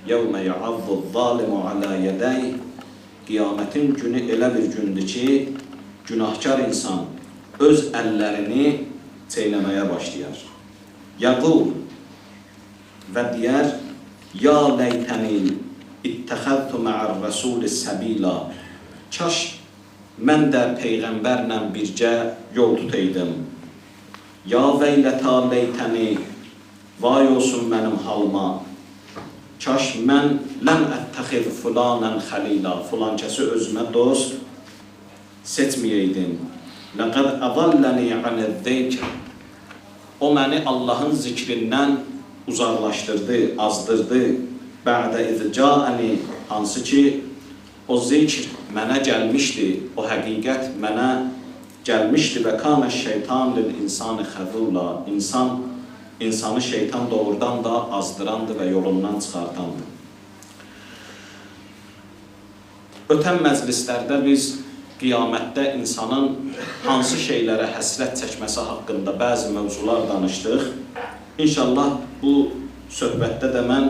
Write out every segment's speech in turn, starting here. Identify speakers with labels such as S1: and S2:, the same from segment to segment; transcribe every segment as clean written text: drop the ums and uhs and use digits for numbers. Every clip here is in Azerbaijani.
S1: Yevmə ya'azzu-z-zalimu alə yədəyh. Qiyamətin günü elə bir gündür ki, günahkar insan öz əllərini çeynəməyə başlayar. Yəqul və deyər, ya leytəni ittəxəztu mə'ər-rəsuli səbila. Kaş mən də peyğəmbərlə bircə yol tutaydım. Ya veylətə leytəni, vay olsun mənim halıma. Kaş mən ləm əttəxiz fulanən xəlila, filan kəsi özümə dost seçməyəydim. Ləqəd əzalləni aniz-zikr. O məni Allahın zikrindən uzaqlaşdırdı, azdırdı. Bə'də iz caəni, hansı ki o zikr mənə gəlmişdi, o həqiqət mənə gəlmişdi və kanə şeytan lil insani xəzula. İnsanı şeytan doğrudan da azdırandır və yolundan çıxartandır. Ötən məclislərdə biz qiyamətdə insanın hansı şeylərə həsrət çəkməsi haqqında bəzi mövzular danışdıq. İnşallah bu söhbətdə də mən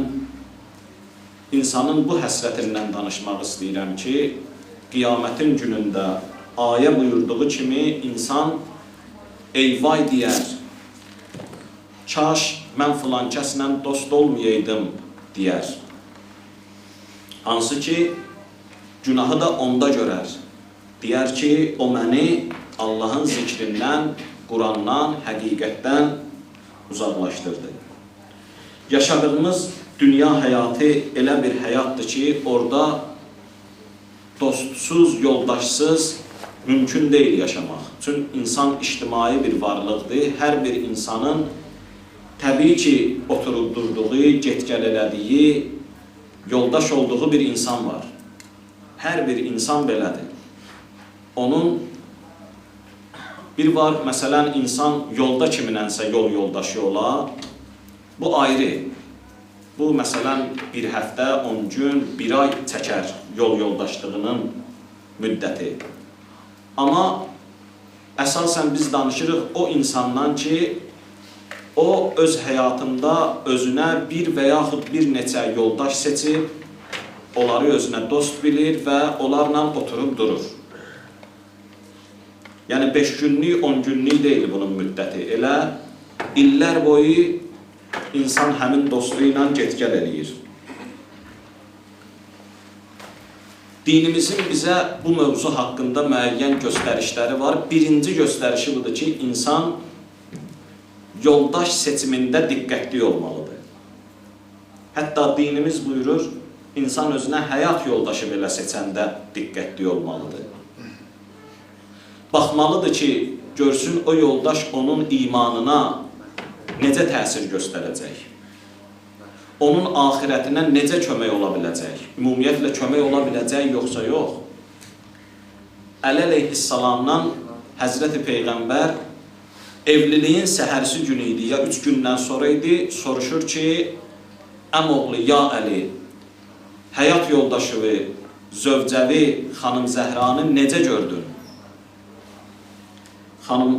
S1: insanın bu həsrətindən danışmaq istəyirəm ki, qiyamətin günündə ayə buyurduğu kimi insan eyvay deyər, kaş mən filan kəslə dost olmayaydım deyər. Hansı ki, günahı da onda görər. Deyər ki, o məni Allahın zikrindən, Qurandan, həqiqətdən uzaqlaşdırdı. Yaşadığımız dünya həyatı elə bir həyatdır ki, orada dostsuz, yoldaşsız mümkün deyil yaşamaq. Çünki insan ictimai bir varlıqdır. Hər bir insanın təbii ki, oturub durduğu, get-gəl elədiyi, yoldaş olduğu bir insan var. Hər bir insan belədir. Onun bir var, məsələn, insan yolda kiminənsə yol yoldaşı ola, bu ayrı. Bu, məsələn, bir həftə, 10 gün, bir ay çəkər yol yoldaşlığının müddəti. Amma əsasən biz danışırıq o insandan ki, o öz həyatında özünə bir və yaxud bir neçə yoldaş seçib, onları özünə dost bilir və onlarla oturub durur. Yəni 5 günlük, 10 günlük deyil bunun müddəti. Elə illər boyu insan həmin dostu ilə get-gəl eləyir. Dinimizin bizə bu mövzu haqqında müəyyən göstərişləri var. Birinci göstərişi budur ki, insan yoldaş seçimində diqqətli olmalıdır. Hətta dinimiz buyurur, insan özünə həyat yoldaşı belə seçəndə diqqətli olmalıdır. Baxmalıdır ki, görsün o yoldaş onun imanına necə təsir göstərəcək, onun axirətinə necə kömək ola biləcək, ümumiyyətlə kömək ola biləcək yoxsa yox. Əli əleyhissalamdan Həzrəti Peyğəmbər evliliyin səhərsi günü idi, ya 3 gündən sonra idi, soruşur ki, əmoğlu, ya Əli, həyat yoldaşı zövcəvi xanım Zəhranı necə gördün? Xanım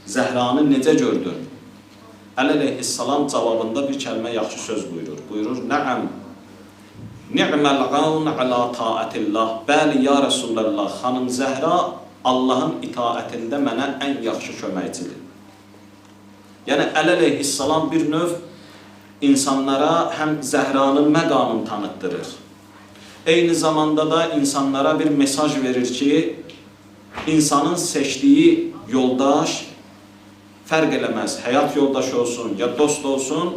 S1: Zəhranı necə gördün? Əli əleyhissalam cavabında bir kəlmə yaxşı söz buyurur. Buyurur, nə'əm, ni'məl avn alə taətillah. Bəli, ya Rəsulallah, xanım Zəhra Allahın itaətində mənə ən yaxşı köməkçidir. Yəni, Əli əleyhissalam bir növ insanlara həm Zəhranın məqamını tanıtdırır. Eyni zamanda da insanlara bir mesaj verir ki, insanın seçdiyi yoldaş fərq eləməz, həyat yoldaşı olsun, ya dost olsun,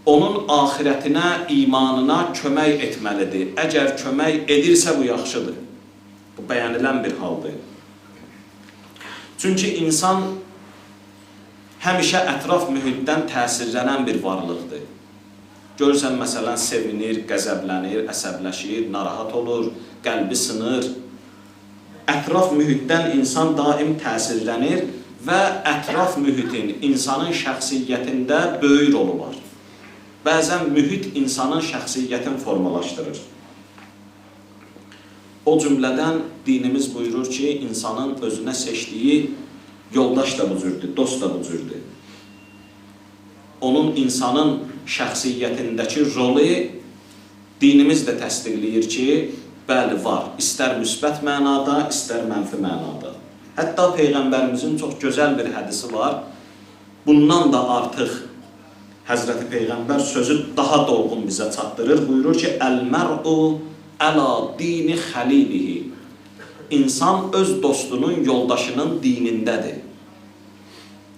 S1: onun axirətinə, imanına kömək etməlidir. Əgər kömək edirsə bu yaxşıdır. Bu bəyənilən bir haldır. Çünki insan həmişə ətraf mühitdən təsirlənən bir varlıqdır. Görürsən, məsələn, sevinir, qəzəblənir, əsəbləşir, narahat olur, qəlbi sınır. Ətraf mühitdən insan daim təsirlənir və ətraf mühitin insanın şəxsiyyətində böyük rolu var. Bəzən mühit insanın şəxsiyyətini formalaşdırır. O cümlədən dinimiz buyurur ki, insanın özünə seçdiyi yoldaş da bu cürdür, dost da bu cürdür. Onun insanın şəxsiyyətindəki rolu dinimiz də təsdiqləyir ki, bəli var. İstər müsbət mənada, istər mənfi mənada. Hətta Peyğəmbərimizin çox gözəl bir hədisi var. Bundan da artıq Həzrəti Peyğəmbər sözü daha dolğun bizə çatdırır. Buyurur ki, Əl-mər'u əla dini xəlilihi. İnsan öz dostunun, yoldaşının dinindədir.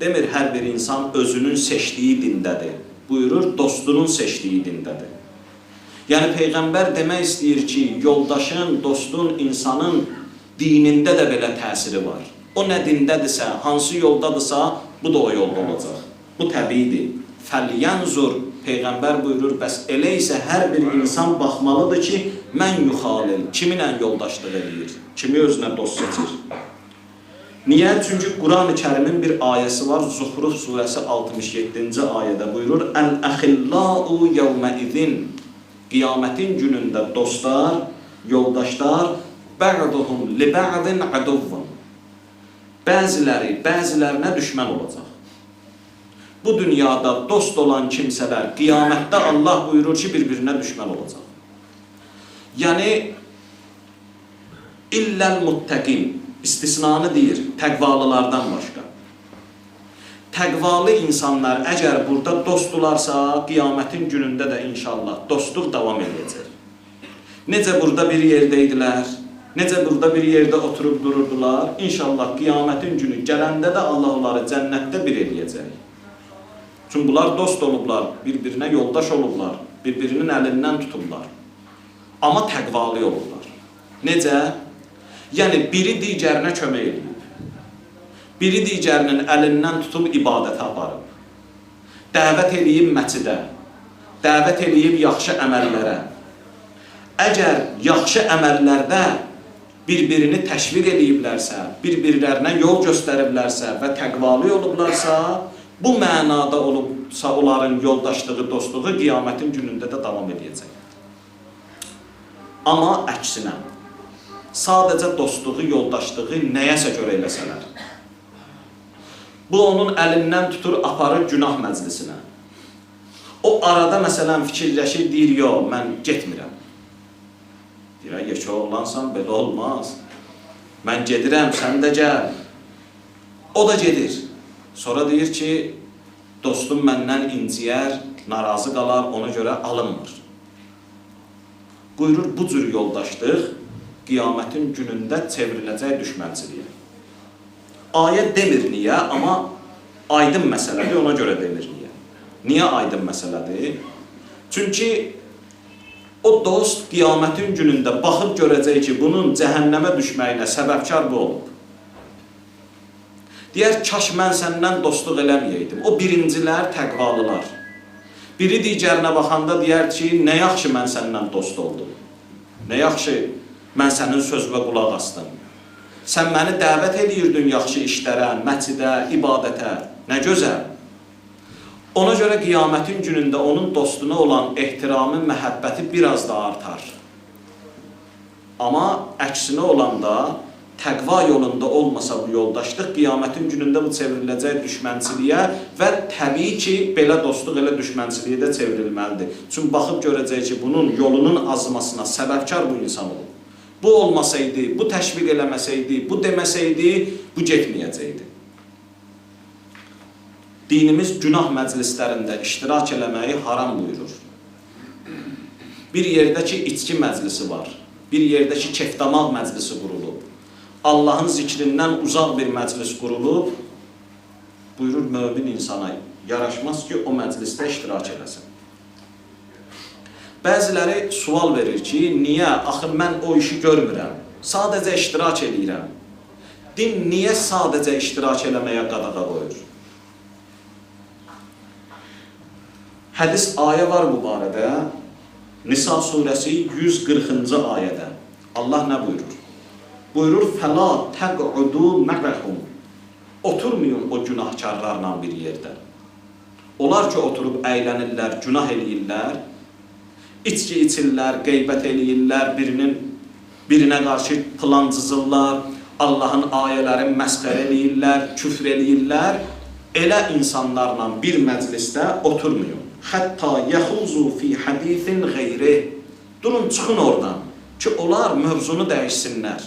S1: Demir, hər bir insan özünün seçdiyi dindədir. Buyurur, dostunun seçdiyi dindədir. Yəni, Peyğəmbər demək istəyir ki, yoldaşın, dostun, insanın dinində də belə təsiri var. O nə dindədirsə, hansı yoldadırsa, bu da o yolda olacaq. Bu təbiidir. Fəlyənzur, Peyğəmbər buyurur, bəs elə isə hər bir insan baxmalıdır ki, mən yuxalil, kiminlə yoldaşlıq eləyir, kimi özünə dost seçir. Niyə? Çünki Quran-ı Kərimin bir ayəsi var, Zuhruf surəsi 67-ci ayədə buyurur, Əl-əxillau yevmə-izin, qiyamətin günündə dostlar, yoldaşlar, bə'duhum li-bə'din aduvvun. Bəziləri, bəzilərinə düşmən olacaq. Bu dünyada dost olan kimsələr qiyamətdə Allah buyurur ki, bir-birinə düşmən olacaq. Yəni, illəl muttəqin, istisnanı deyir, təqvalılardan başqa. Təqvalı insanlar əgər burada dostdularsa, qiyamətin günündə də inşallah dostluq davam edəcək. Necə burada bir yerdə idilər, necə burada bir yerdə oturub dururdular, inşallah qiyamətin günü gələndə də Allah onları cənnətdə bir eləyəcək. Çünki bunlar dost olublar, bir-birinə yoldaş olublar, bir-birinin əlindən tutublar. Amma təqvalı olublar. Necə? Yəni, biri digərinə kömək eləyib. Biri digərinin əlindən tutub ibadətə aparıb. Dəvət eləyib məscidə, dəvət eləyib yaxşı əməllərə. Əgər yaxşı əməllərdə bir-birini təşviq eləyiblərsə, bir-birlərinə yol göstəriblərsə və təqvalı olublarsa, bu mənada olubsa onların yoldaşlığı, dostluğu qiyamətin günündə də davam edəcək. Amma əksinə, sadəcə dostluğu, yoldaşlığı nəyəsə görə eləsələr, bu onun əlindən tutur, aparır günah məclisinə. O arada məsələn fikirləşir, deyir, yox, mən getmirəm. Deyir, yekə oğlansan, belə olmaz. Mən gedirəm, sən də gəl. O da gedir. Sonra deyir ki, dostum məndən inciyər, narazı qalar, ona görə alınmır. Buyurur, bu cür yoldaşlıq qiyamətin günündə çevriləcək düşmənçiliyə. Ayə demir niyə, amma aydın məsələdir, ona görə demir niyə. Niyə aydın məsələdir? Çünki o dost qiyamətin günündə baxıb görəcək ki, bunun cəhənnəmə düşməyinə səbəbkar bu olub. Deyər, kaş mən səndən dostluq eləməyəydim. O birincilər, təqvalılar. Biri digərinə baxanda deyər ki, nə yaxşı mən səndən dost oldum. Nə yaxşı mən sənin sözünə qulaq astım. Sən məni dəvət eləyirdin yaxşı işlərə, məscidə, ibadətə. Nə gözəl. Ona görə qiyamətin günündə onun dostuna olan ehtiramı, məhəbbəti biraz da artar. Amma əksinə olanda, təqva yolunda olmasa bu yoldaşlıq, qiyamətin günündə bu çevriləcək düşmənçiliyə və təbii ki, belə dostluq elə düşmənçiliyə də çevrilməlidir. Çünki baxıb görəcək ki, bunun yolunun azmasına səbəbkar bu insan olub. Bu olmasaydı, bu təşviq eləməsəydi, bu deməsəydi, bu getməyəcəkdi. Dinimiz günah məclislərində iştirak eləməyi haram buyurur. Bir yerdə ki, içki məclisi var, bir yerdə ki, kefdamaq məclisi qurulub, Allahın zikrindən uzaq bir məclis qurulub, buyurur mömin insana yaraşmaz ki, o məclisdə iştirak eləsin. Bəziləri sual verir ki, niyə? Axı mən o işi görmürəm, sadəcə iştirak eləyirəm. Din niyə sadəcə iştirak eləməyə qadağa qoyur? Hədis ayə var bu barədə. Nisa surəsi 140-cı ayədə. Allah nə buyurur? Buyurur, fəla təq'udu mə'əhum. Oturmayın o günahkarlarla bir yerdə. Onlar ki, oturub əylənirlər, günah eləyirlər, içki içirlər, qeybət eləyirlər, birinə qarşı plan cızırlar, Allahın ayələrini məsxərə eləyirlər, küfr eləyirlər. Elə insanlarla bir məclisdə oturmayın. Hətta yəxuzu fi hadisin qeyri. Durun, çıxın oradan ki, onlar mövzunu dəyişsinlər.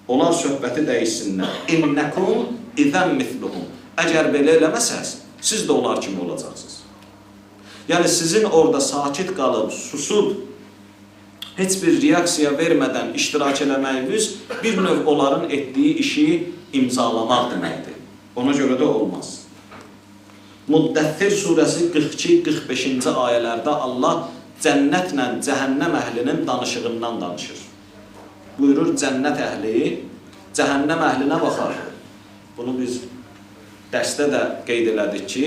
S1: Onlar söhbəti dəyişsinlər. İnnekum izən misluhum. Əgər belə eləməsəz, siz də onlar kimi olacaqsınız. Yəni, sizin orada sakit qalıb, susub, heç bir reaksiya vermədən iştirak eləməyiniz bir növ onların etdiyi işi imzalamaq deməkdir. Ona görə də olmaz. Müddəthir surəsi 42-45-ci ayələrdə Allah cənnətlə cəhənnəm əhlinin danışığından danışır. Buyurur, cənnət əhli cəhənnəm əhlinə baxar. Bunu biz dərsdə də qeyd elədik ki,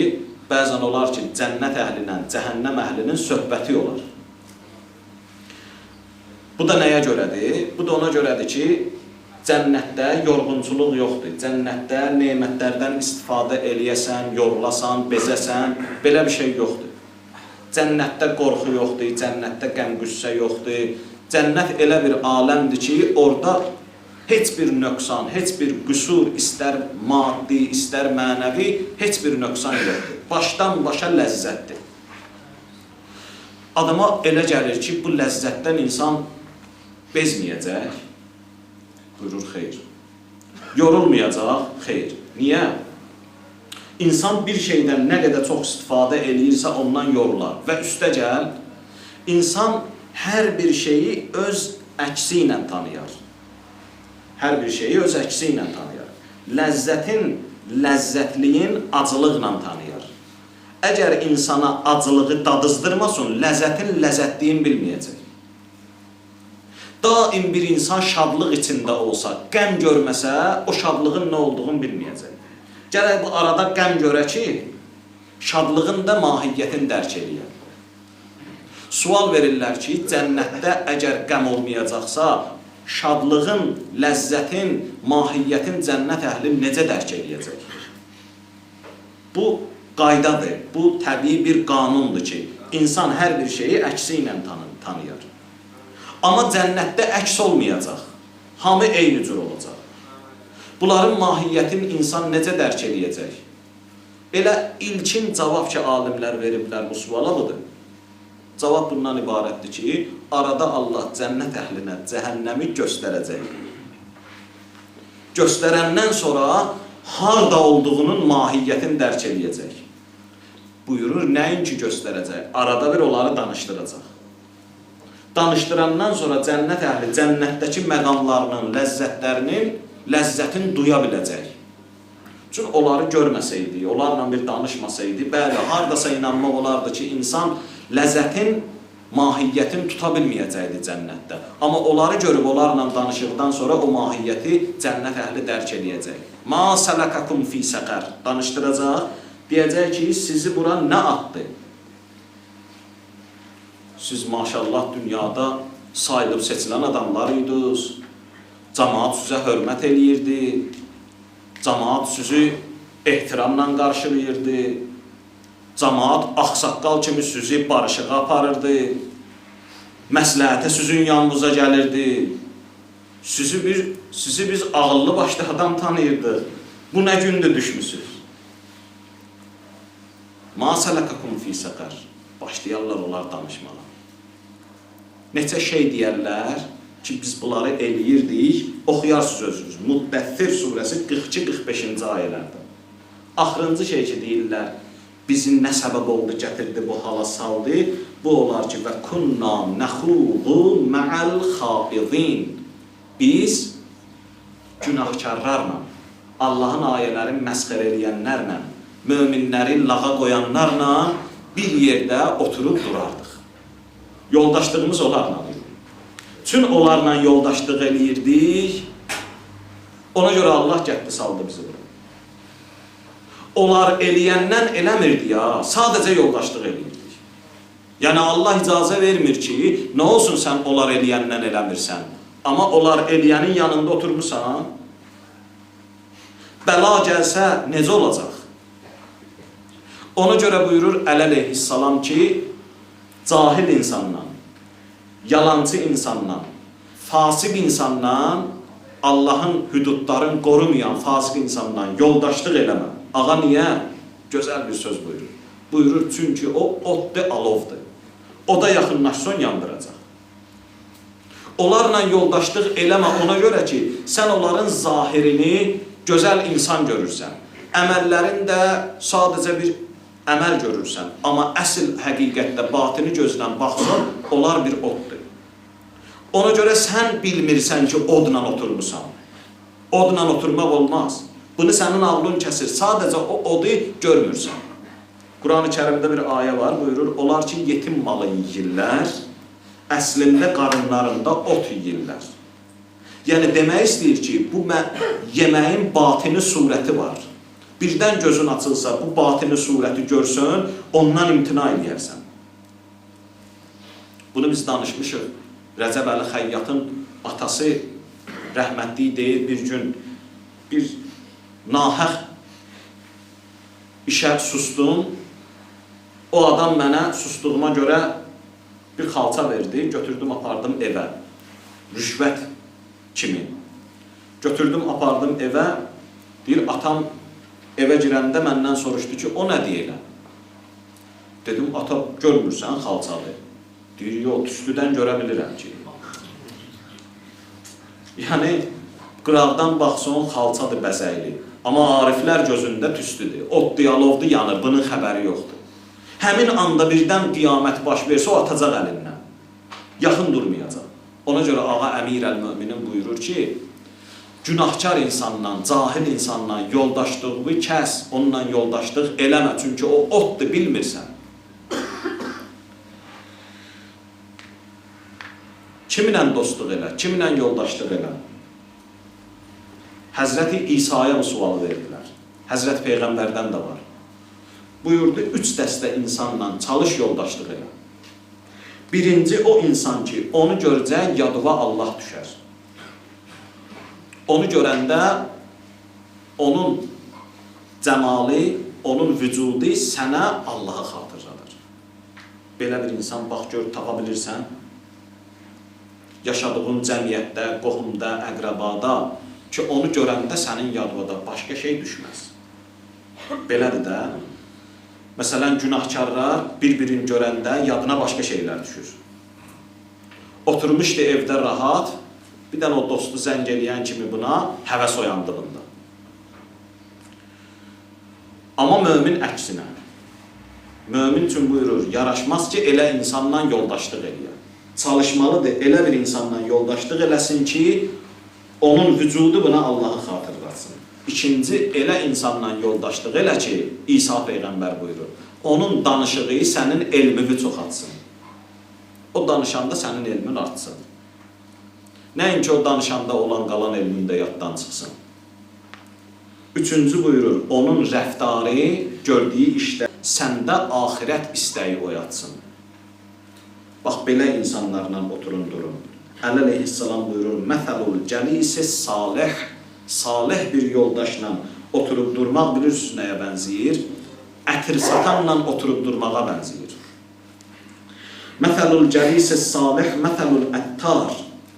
S1: bəzən olar ki, cənnət əhlinə cəhənnəm əhlinin söhbəti olar. Bu da nəyə görədir? Bu da ona görədir ki, cənnətdə yorğunçuluq yoxdur. Cənnətdə nemətlərdən istifadə eləyəsən, yorulasan, bezəsən, belə bir şey yoxdur. Cənnətdə qorxu yoxdur, cənnətdə qəm-qüssə yoxdur. Cənnət elə bir aləmdir ki, orada heç bir nöqsan, heç bir qüsur, istər maddi, istər mənəvi, heç bir nöqsan yoxdur. Başdan başa ləzzətdir. Adama elə gəlir ki, bu ləzzətdən insan bezməyəcək. Buyurur, xeyr. Yorulmayacaq, xeyr. Niyə? İnsan bir şeydən nə qədər çox istifadə eləyirsə, ondan yorular. Və üstəgəl, insan hər bir şeyi öz əksi ilə tanıyar. Hər bir şeyi öz əksi ilə tanıyar. Ləzzətin, ləzzətliyin acılıqla tanıyar. Əgər insana acılığı dadızdırmasın, ləzzətin ləzzətliyini bilməyəcək. Daim bir insan şadlıq içində olsa, qəm görməsə, o şadlığın nə olduğunu bilməyəcək. Gərək bu arada qəm görə ki, şadlığın da mahiyyətini dərk eləyər. Sual verirlər ki, cənnətdə əgər qəm olmayacaqsa, şadlığın, ləzzətin, mahiyyətin cənnət əhli necə dərk eləyəcək? Bu qaydadır, bu təbii bir qanundur ki, insan hər bir şeyi əksi ilə tanıyar. Amma cənnətdə əks olmayacaq, hamı eyni cür olacaq. Bunların mahiyyətini insan necə dərk eləyəcək? Elə ilkin cavab ki, alimlər veriblər bu suala budur. Cavab bundan ibarətdir ki, arada Allah cənnət əhlinə cəhənnəmi göstərəcək. Göstərəndən sonra harda olduğunun mahiyyətini dərk eləyəcək. Buyurur, nəinki göstərəcək, arada bir onları danışdıracaq. Danışdırandan sonra cənnət əhli cənnətdəki məqamlarının, ləzzətlərinin, ləzzətini duya biləcək. Çünki onları görməsəydi, onlarla bir danışmasaydı, bəli, haradasa inanmaq olardı ki, insan ləzzətin, mahiyyətini tuta bilməyəcəkdi cənnətdə. Amma onları görüb onlarla danışıqdan sonra o mahiyyəti cənnət əhli dərk eləyəcək. Ma sələkəkum fi səqər danışdıracaq, deyəcək ki, sizi bura nə atdı? Siz maşallah dünyada sayılıb seçilən adamlar idiniz. Camaat sizə hörmət eləyirdi. Camaat sizi ehtiramla qarşılayırdı. Camaat ağsaqqal kimi sizi barışığa aparırdı. Məsləhətə sizin yanınıza gəlirdi. Sizi biz ağıllı başlı adam tanıyırdıq. Bu nə gündür düşmüsünüz? Ma sələkəkum fi səqər. Başlayarlar onlar danışmağa. Neçə şey deyərlər ki, biz bunları eləyirdik, oxuyarsınız özünüz. Müddəthir surəsi 42-45-ci ayələrdə. Axırıncı şey ki, deyirlər, bizi nə səbəb oldu, gətirdi, bu hala saldı, bu olar ki, və kunna nəxudu mə'əl xaidin. Biz günahkarlarla, Allahın ayələrini məsxər eləyənlərlə, möminləri lağa qoyanlarla bir yerdə oturub durardıq. Yoldaşlığımız onlarla idi. Çün onlarla yoldaşlıq eləyirdik, ona görə Allah gətdi saldı bizi bura. Onlar eləyəndən eləmirdi ya, sadəcə yoldaşlıq eləyirdik. Yəni Allah icazə vermir ki, nə olsun sən onlar eləyəndən eləmirsən. Amma onlar eləyənin yanında oturmursan, bəla gəlsə necə olacaq? Ona görə buyurur Əli əleyhissalam ki, cahil insandan, yalancı insandan, fasıq insandan, Allahın hüdudlarını qorumayan fasıq insandan yoldaşlıq eləmə. Ağa niyə? Gözəl bir söz buyurur. Buyurur, çünki o oddur, alovdur. Oda yaxınlaşsan yandıracaq. Onlarla yoldaşlıq eləmə ona görə ki, sən onların zahirini gözəl insan görürsən. Əməllərin də sadəcə bir əməl görürsən. Amma əsl həqiqətdə batini gözlə baxsan, onlar bir oddur. Ona görə sən bilmirsən ki, odla oturmusan. Odla oturmaq olmaz. Bunu sənin ağlın kəsir. Sadəcə o odu görmürsən. Quran-ı Kərimdə bir ayə var, buyurur, onlar ki, yetim malı yeyirlər, əslində qarınlarında ot yeyirlər. Yəni, demək istəyir ki, bu yeməyin batini surəti var. Birdən gözün açılsa, bu batini surəti görsün, ondan imtina eləyərsən. Bunu biz danışmışıq. Rəcəb Əli Xəyyatın atası rəhmətli deyir bir gün, bir nahaq işə susdum. O adam mənə sustuğuma görə bir xalça verdi, götürdüm, apardım evə. Rüşvət kimi. Götürdüm, apardım evə. Deyir, atam evə girəndə məndən soruşdu ki, o nə deyirəm? Dedim, ata, görmürsən xalçalı. Deyir, yox, tüstüdən görə bilirəm ki. Yəni, qıraqdan baxsan, xalçadır bəzəkli. Amma ariflər gözündə tüstüdür. Od alovdur, yanır, bunun xəbəri yoxdur. Həmin anda birdən qiyamət baş versə, o atacaq əlindən. Yaxın durmayacaq. Ona görə ağa Əmir əl-Müminin buyurur ki, günahkar insanla, cahil insanla yoldaşlığı kəs, onunla yoldaşlıq eləmə. Çünki o oddur, bilmirsən. Kiminlə dostluq elə, kiminlə yoldaşlıq elə? Həzrəti İsa'ya bu sualı verdilər. Həzrət Peyğəmbərdən də var. Buyurdu, 3 dəstə insanla çalış yoldaşlıq elə. Birinci o insan ki, onu görəcək, yadıva Allah düşər. Onu görəndə onun cəmali, onun vücudu sənə Allahı xatırladır. Belə bir insan, bax, gör, tapa bilirsən. Yaşadığın cəmiyyətdə, qohumda, əqrəbada ki, onu görəndə sənin yadına başqa şey düşməz. Belədir də. Məsələn, günahkarlar bir-birini görəndə yadına başqa şeylər düşür. Oturmuşdu evdə rahat, bir dənə o dostu zəng eləyən kimi buna həvəs oyandığında. Amma mömin əksinə. Mömin üçün buyurur, yaraşmaz ki, elə insanla yoldaşlıq eləyə. Çalışmalıdır, elə bir insanla yoldaşlıq eləsin ki, onun vücudu buna Allahı xatırlatsın. İkinci, elə insanla yoldaşlıq elə ki, İsa Peyğəmbər buyurur, onun danışığı sənin elmini çoxaltsın. O danışanda sənin elmin artsın. Nəinki o danışanda olan qalan elmin də yaddan çıxsın. Üçüncü buyurur, onun rəftarı, gördüyü işdə səndə axirət istəyi oyatsın. Bax, belə insanlarla oturun, durun. Əli əleyhissalam buyurur, Məsəlul cəlisi salih, salih bir yoldaşla oturub durmaq bilirsiniz nəyə bənziyir? Ətir satanla oturub durmağa bənziyir. Məsəlul cəlisi salih, məsəlul əttar.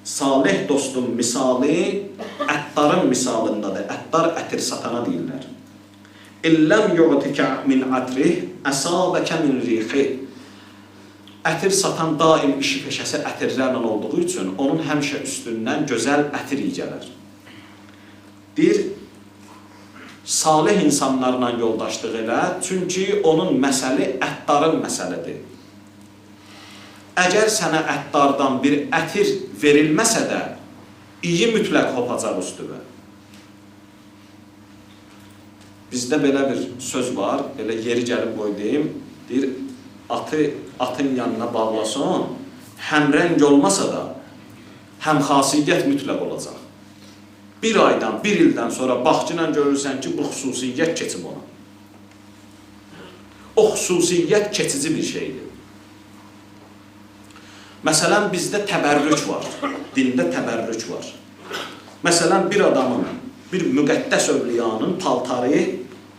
S1: Salih dostun misalı əttarın misalındadır. Əttar ətir satana deyirlər. İlləm yu'tikə min ətrih, əsabəkə min rixih. Ətir satan daim işi peşəsi ətirlərlə olduğu üçün onun həmişə üstündən gözəl ətir iyi gələr. Deyir, salih insanlarla yoldaşlıq elə, çünki onun məsəli əttarın məsəlidir. Əgər sənə əttardan bir ətir verilməsə də, iyi mütləq hopacaq üstünə. Bizdə belə bir söz var, elə yeri gəlib qoy deyim, deyir, atı atın yanına bağlasın, həmrəng olmasa da, həmxasiyyət mütləq olacaq. Bir aydan, bir ildən sonra baxçı ilə görürsən ki, bu xüsusiyyət keçib ona. O xüsusiyyət keçici bir şeydir. Məsələn, bizdə təbərrük var. Dində təbərrük var. Məsələn, bir adamın, bir müqəddəs övliyanın paltarı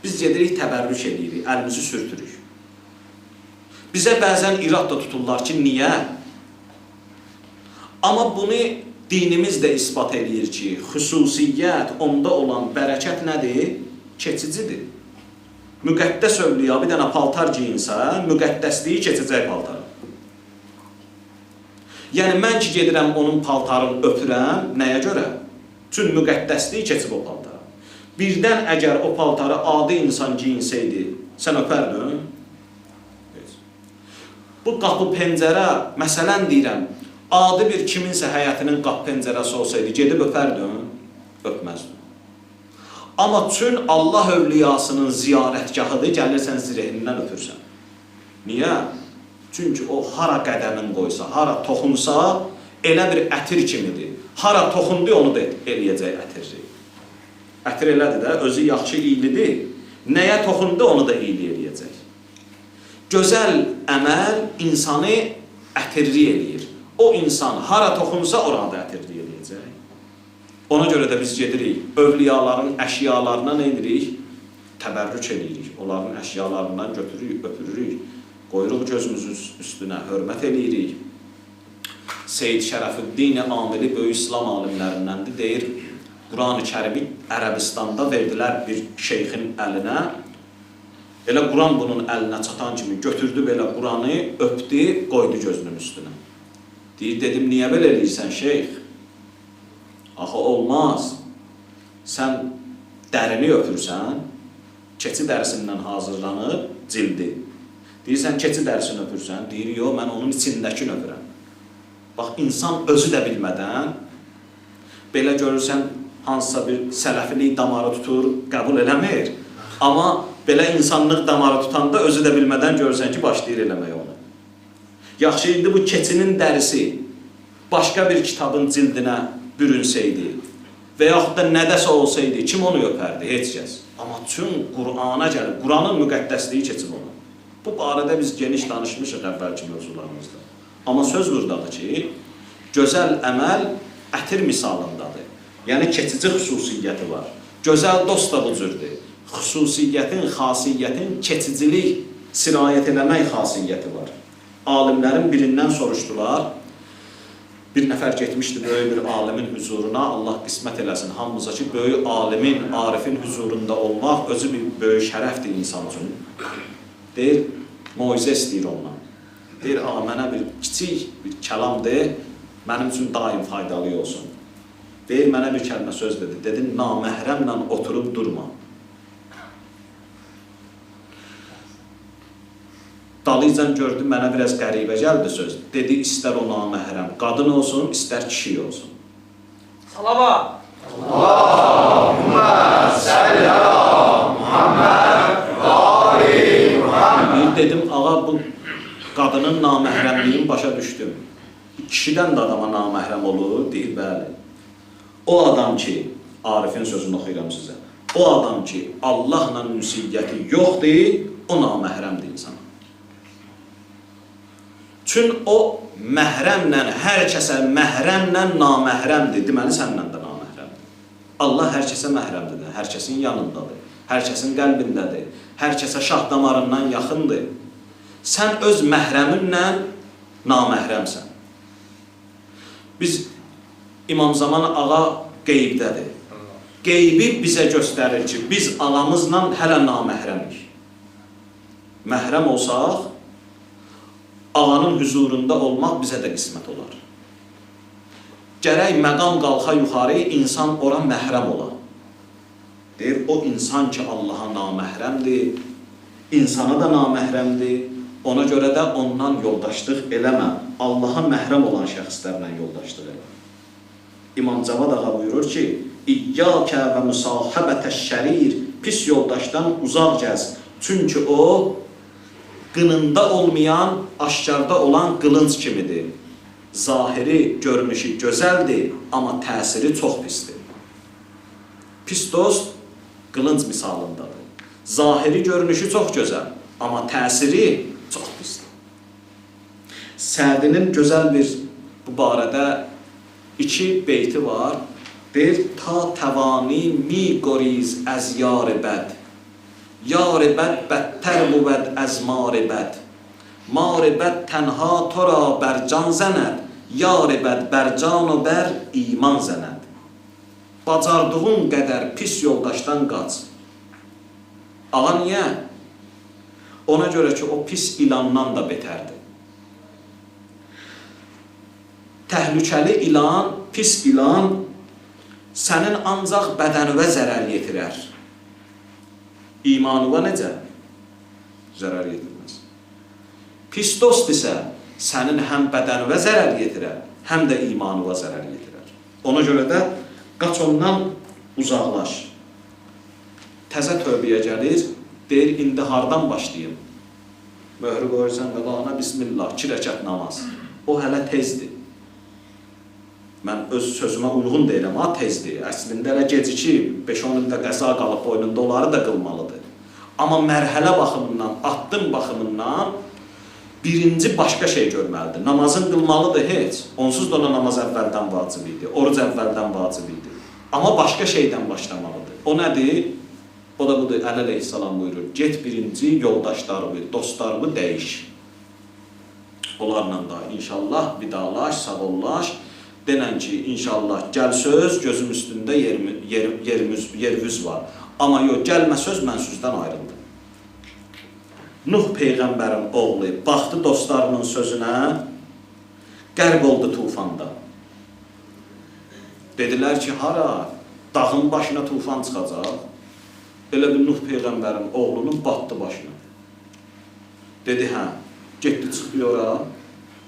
S1: biz gedirik, təbərrük edirik, əlimizi sürtürük. Bizə bəzən irad da tuturlar ki, niyə? Amma bunu dinimiz də isbat eləyir ki, xüsusiyyət, onda olan bərəkət nədir? Keçicidir. Müqəddəs övliya bir dənə paltar giyinsə, müqəddəsliyi keçəcək paltarı. Yəni, mən ki gedirəm onun paltarını öpürəm, nəyə görə? Çünki müqəddəsliyi keçib o paltara. Birdən əgər o paltarı adi insan giyinsəydi, sən öpərdin? Heç. Bu qapı pəncərə, məsələn deyirəm, adi bir kiminsə həyətinin qapı pəncərəsi olsaydı, gedib öpərdin? Öpməzdin. Amma çün Allah övliyasının ziyarətgahıdır, gəlirsən zirəhindən öpürsən. Niyə? Çünki o hara qədəmin qoysa, hara toxunsa, elə bir ətir kimidir. Hara toxundu, onu da eləyəcək ətirli. Ətir elədir də, özü yaxşı iylidir. Nəyə toxundu, onu da iyli eləyəcək. Gözəl əməl insanı ətirli eləyir. O insan hara toxunsa, oranı da ətirli eləyəcək. Ona görə də biz gedirik, övliyaların əşyalarına nə edirik? Təbərrük eləyirik. Onların əşyalarından götürürük, öpürürük. Qoyuruq gözümüzün üstünə, hörmət eləyirik. Seyid Şərəfüddin Amili böyük İslam alimlərindəndir. Deyir, Quran-ı Kərimi Ərəbistanda verdilər bir şeyxin əlinə. Elə Quran bunun əlinə çatan kimi götürdü belə Quranı, öpdü, qoydu gözünün üstünə. Deyir, dedim, niyə belə eləyirsən şeyx? Axı olmaz. Sən dərini öpürsən, keçi dərisindən hazırlanıb cildi. Deyirsən, keçi dərisini öpürsən, deyir, yox, mən onun içindəkini öpürəm. Bax, insan özü də bilmədən, belə görürsən, hansısa bir sələfilik damarı tutur, qəbul eləmir. Amma belə insanlıq damarı tutanda özü də bilmədən görürsən ki, başlayır eləmək onu. Yaxşı, indi bu keçinin dərisi başqa bir kitabın cildinə bürünseydi və yaxud da nədəsə olsaydı, kim onu öpərdi? Heç kəs. Amma çün Qur'ana gəlib, Qur'anın müqəddəsliyi keçib ona. Bu barədə biz geniş danışmışıq əvvəlki mövzularımızda. Amma söz buradadır ki, gözəl əməl ətir misalındadır. Yəni, keçici xüsusiyyəti var. Gözəl dost da bu cürdür. Xüsusiyyətin, xasiyyətin keçicilik, sirayət eləmək xasiyyəti var. Alimlərin birindən soruşdular. Bir nəfər getmişdi böyük bir alimin hüzuruna, Allah qismət eləsin hamımıza ki, böyük alimin, arifin hüzurunda olmaq özü bir böyük şərəfdir insan üçün. Deyir, moizə istəyir ondan. Deyir, ağa, mənə bir kiçik bir kəlam de, mənim üçün daim faydalı olsun. Deyir, mənə bir kəlmə söz dedi. Dedi, naməhrəmlə oturub durma. Dalıcan gördü, mənə biraz qəribə gəldi söz. Dedi, istər o naməhrəm qadın olsun, istər kişi olsun.
S2: Salavat!
S3: Allahümmə səlli əla Muhammed və ali Muhammed.
S1: Dedim, ağa, bu qadının naməhrəmliyini başa düşdüm. Kişidən də adama naməhrəm olur, deyir, bəli. O adam ki, Arifin sözünü oxuyuram sizə, o adam ki, Allahla ünsiyyəti yoxdur, o naməhrəmdir insana. Çün o məhrəmlə, hər kəsə məhrəmlə naməhrəmdir. Deməli, sənlə də naməhrəmdir. Allah hər kəsə məhrəmdir, hər kəsin yanındadır, hər kəsin qəlbindədir, hər kəsə şah damarından yaxındır. Sən öz məhrəminlə naməhrəmsən. Biz İmam Zaman ağa qeybdədir. Qeybi bizə göstərir ki, biz ağamızla hələ naməhrəmik. Məhrəm olsaq, ağanın hüzurunda olmaq bizə də qismət olar. Gərək məqam qalxa yuxarı, insan ora məhrəm ola. Deyir, o insan ki, Allaha naməhrəmdir, insana da naməhrəmdir, ona görə də ondan yoldaşlıq eləmə. Allaha məhrəm olan şəxslərlə yoldaşlıq eləmə. İmam Cavad ağa buyurur ki, İyyəkə və müsahəbətə şərir, pis yoldaşdan uzaq gəz. Çünki o, qınında olmayan, aşkarda olan qılınc kimidir. Zahiri görünüşü gözəldir, amma təsiri çox pisdir. Pis dost qılınc misalındadır. Zahiri görünüşü çox gözəl, amma təsiri çox pisdir. Sədinin gözəl bir bu barədə iki beyti var. Deyir, ta təvani mi qoriz əz yar-ı bəd. Yar-ı bəd bədtər bubəd əz mar-ı bəd. Mar-ı bəd tənha tora bər can zənəd. Yar-ı bəd bər can o bər iman zənəd. Bacardığın qədər pis yoldaşdan qaç. Ağa niyə? Ona görə ki, o pis ilandan da betərdir. Təhlükəli ilan, pis ilan sənin ancaq bədənivə zərər yetirər. İmanıva necə? Zərər yetirməz. Pis dost isə sənin həm bədənivə zərər yetirər, həm də imanıva zərər yetirər. Ona görə də qaç ondan uzaqlaş. Təzə tövbəyə gəlir, deyir, indi hardan başlayım? Möhrü qoyursan qabağına, bismillah, 2 rəkət namaz. O hələ tezdir. Mən öz sözümə uyğun deyirəm, ha, tezdir. Əslində elə gecikib, 5-10 ildə qəza qalıb boynunda, onları da qılmalıdır. Amma mərhələ baxımından, addım baxımından birinci başqa şey görməlidir. Namazın qılmalıdır heç. Onsuz da ona namaz əvvəldən vacib idi, oruc əvvəldən vacib idi. Amma başqa şeydən başlamalıdır. O nədir? O da budur, Əli əleyhissalam buyurur, get birinci yoldaşlarını, dostlarını dəyiş. Onlarla da inşallah vidalaş, sağollaş. Denən ki, inşallah gəl söz, gözüm üstündə yerimiz var. Amma yox, gəlmə söz, mən sözdən ayrıldım. Nuh peyğəmbərin oğlu baxdı dostlarının sözünə, qərq oldu tufanda. Dedilər ki, hara, dağın başına tufan çıxacaq. Elə bir Nuh peyğəmbərin oğlunun batdı başına. Dedi, hə, getdi çıxdı ora,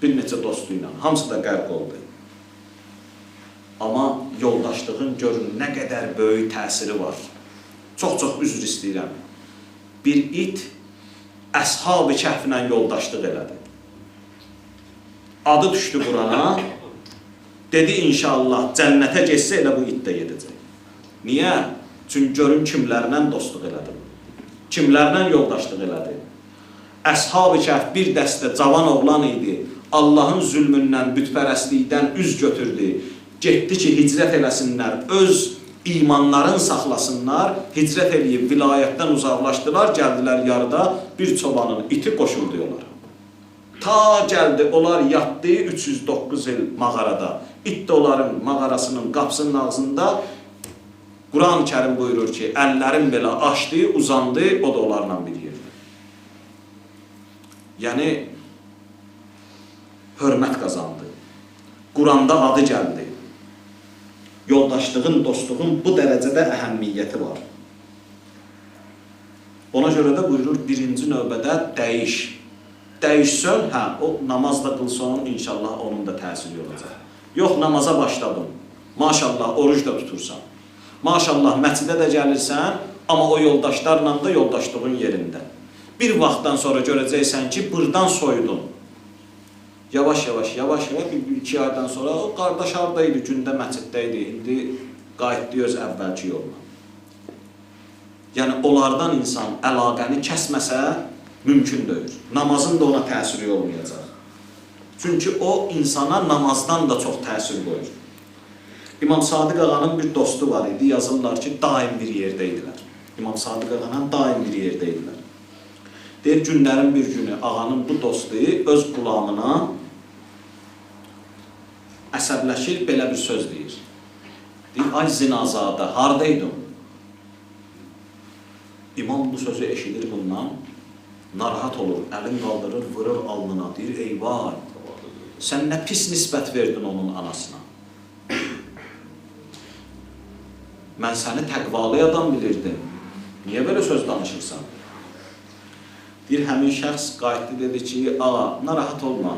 S1: bir neçə dostu ilə, hamısı da qərq oldu. Amma yoldaşlığın görün nə qədər böyük təsiri var. Çox-çox üzr istəyirəm. Bir it Əshab-ı Kəhflə yoldaşlıq elədi. Adı düşdü Qurana, dedi inşallah cənnətə getsə elə bu it də gedəcək. Niyə? Çünki görün kimlərlə dostluq elədi. Kimlərlə yoldaşlıq elədi. Əshab-ı Kəhf bir dəstə cavan oğlan idi. Allahın zülmündən, bütpərəstlikdən üz götürdü. Getdi ki, hicrət eləsinlər, öz imanların saxlasınlar, hicrət eləyib vilayətdən uzaqlaşdılar, gəldilər yarıda bir çobanın iti qoşuldu onlara. Ta gəldi, onlar yatdı 309 il mağarada. İt də onların mağarasının qapısının ağzında. Quran-ı Kərim buyurur ki, əllərin belə açdı, uzandı, o da onlarla bir yerdə. Yəni, hörmət qazandı. Quranda adı gəldi. Yoldaşlığın, dostluğun bu dərəcədə əhəmiyyəti var. Ona görə də buyurur, birinci növbədə dəyiş. Dəyişsən, hə, o namaz da qılsan, inşallah onun da təsiri olacaq. Yox, namaza başladım. Maşallah, oruc da tutursan. Maşallah, məscidə də gəlirsən, amma o yoldaşlarla da yoldaşlığın yerində. Bir vaxtdan sonra görəcəksən ki, buradan soyudun. Yavaş-yavaş, yavaş-yavaş, bir iki aydan sonra o qardaş haradaydı, gündə məsciddə idi, indi qayıtdı öz əvvəlki yoluna. Yəni, onlardan insan əlaqəni kəsməsə mümkün deyil. Namazın da ona təsiri olmayacaq. Çünki o insana namazdan da çox təsir qoyur. İmam Sadiq ağanın bir dostu var idi, yazırlar ki, daim bir yerdə idilər. İmam Sadiq ağanın daim bir yerdə idilər. Deyir, günlərin bir günü ağanın bu dostu öz qulamına əsəbləşir, belə bir söz deyir. Deyir, ay zinazadə, haradaydın? İmam bu sözü eşidir bundan, narahat olur, əlin qaldırır, vurur alnına, deyir, eyvah, sən nə pis nisbət verdin onun anasına. Mən səni təqvalı adam bilirdim, niyə belə söz danışırsan? Deyir, həmin şəxs qayıtdı, dedi ki, ağa, narahat olma,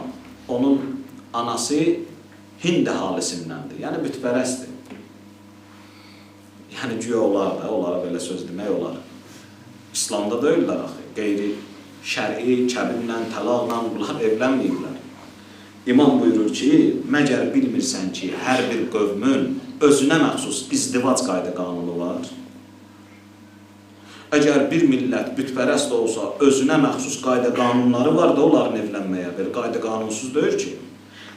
S1: onun anası Hind əhalisindəndir, yəni bütpərəstdir. Yəni, güya olar da, onlara belə söz demək olar. İslamda deyirlər axı, qeyri şər'i, kəbinlə, təlaqla bunlar evlənməyiblər. İmam buyurur ki, məgər bilmirsən ki, hər bir qövmün özünə məxsus izdivac qayda qanunu var. Əgər bir millət bütpərəst olsa, özünə məxsus qayda qanunları var da onların evlənməyə verir. Qayda qanunsuz deyir ki,